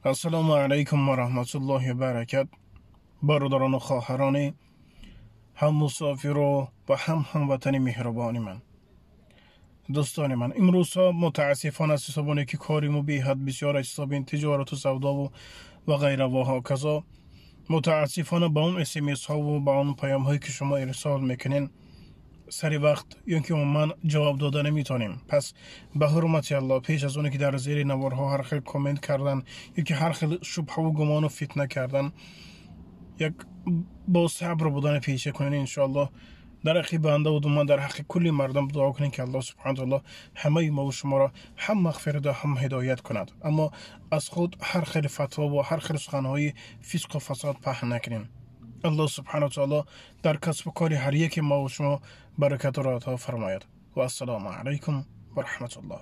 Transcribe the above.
Ассалому алайкум ва раҳматуллоҳи ва баракат. Бародарону хоҳарони ҳам мусофиру ва ҳам ҳамватани меҳрубони ман, дӯстони ман, имрӯзҳо мутаассифона аз ҳисобоне ки кори мо беҳад бисёр аз ҳисоби ин тиҷорату савдову ва ғайра ва ҳоказо, мутаассифона ба он смсҳову ба он паёмҳое ки шумо ирсол мекунен, сари вақт ё ки умуман ҷавоб дода наметавонем. Пас ба ҳурмати Аллоҳ, пеш аз оне ки дар зери наворҳо ҳар хел коммент кардан ё ки ҳар хел шубҳаву гумону фитна кардан, як бо сабр будани пеша кунед. Иншоаллоҳ, дар ҳаққи банда ва думан, дар ҳаққи кулли мардум дуо кунед, ки Аллоҳ субҳана таоло ҳамаи мову шуморо ҳам мағфират ва ҳам ҳидоят кунад. Аммо аз худ ҳар хел фатво ва ҳар хел суханҳои фисқу фасод паҳн накунем. Аллоҳ субҳана таоло дар касбу кори ҳар яке мову шумо баракатро ато фармояд. Ва ассалому алайкум ва раҳматуллоҳ.